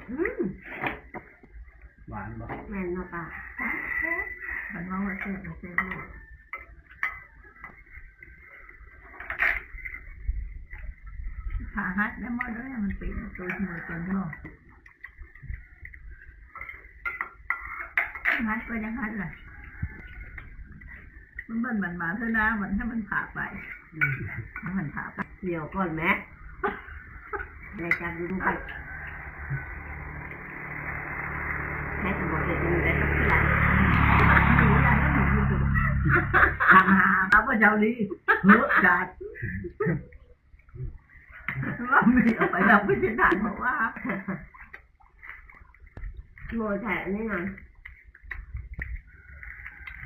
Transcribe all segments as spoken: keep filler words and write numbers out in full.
อืม หวานบ่ แม่นเนาะป้า มันว่ามันแซ่บมันแซ่บโลด ขาหัดได้หมดเลย มันเป็นตัวมือตัวเดียว หัดก็ยังหัดล่ะ มันเบิ่นมันมาเท่านั้น มันให้มันผ่าไป อืม ให้มันผ่าไป เดี๋ยวก่อนแม่ แม่จับดูดูก่อน แม่จะบอกเด็กมันอยู่ได้สักทีหลัง หนูอยากให้หนูอยู่ดู ทำหา เอาไปเจ้าลี เฮ้อจัด ว่ามีเอาไปทำพิธีทานบอกว่า โมยแถมนี่นะ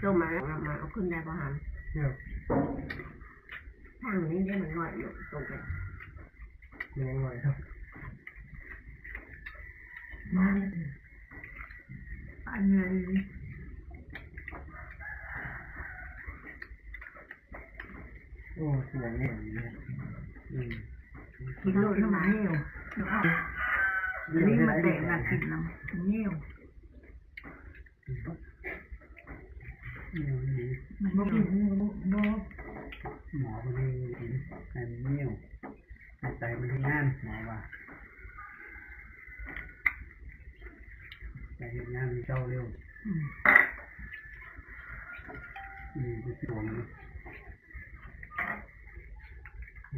จมมาแล้วมาเอาขึ้นได้ปะฮะ เนี่ย ทางนี้ได้มันลอยอยู่ตรงกัน มันยังลอยครับ มาเลย อันนี้ โอ้ เสียงเนี่ย อืม กินโลดน้ำมันเหนียว อันนี้มาแต่งมากินน้ำเหนียว เหนียวดี มันบ่กินบ่ หมอคนนี้กินให้มันเหนียว ให้ไตมันทำงาน หมอว่า ไตเฮ็ดงานมันเจ้าเร็ว อืม อืม ไปสวนนะ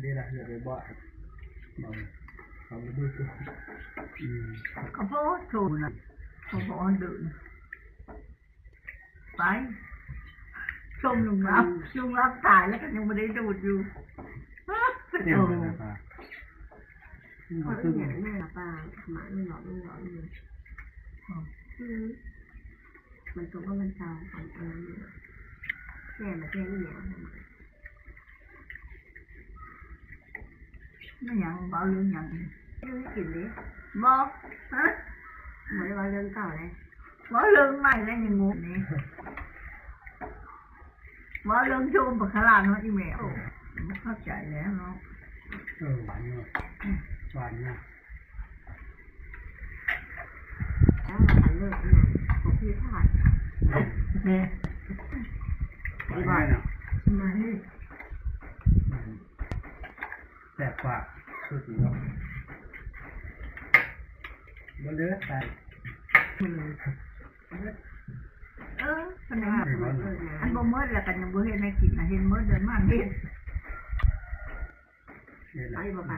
เดี๋ยวละ เดี๋ยวไปบอก บอก เขามาดูตัว อืม เขาโพสต์โชว์นะ เขาบอกว่าเดิน ไป ชมลุงรับ ลุงรับตายแล้วก็ยังไม่ได้ดูดอยู่ เนี่ย โอ้ มันอะไรปะ เขาเรียกเนี่ยปลาหมาเรื่องหลอกเรื่องหลอกเรื่อง อืม มันตรงว่ามันเจ้าของเออเนี่ย แก่มาแก่เนี่ย ไม่หยัง เว้าเรื่องหยัง เรื่องกินดิ บ่ ฮะ บ่ได้เว้าเรื่องเก่าเลย เว้าเรื่องใหม่แล้วยังงงนี่ เว้าเรื่องโชมบักขลาเนาะอีแม่ โอ้ บ่เข้าใจแล้วเนาะ เออ หวานเนาะ หวานเนาะ แล้วเราหันเลิกนะ ของพี่พลาด เนี่ย หวานเนาะ มานี่ อืม แซ่บกว่า คือสิเนาะ บ่เหลือใส่ เออ ขนาด อันบ่หมดแล้วกันยังบ่เฮ็ดให้กินนะ เห็นหมดเดินมาเฮ็ด นี่แหละ ไปบ่ปะ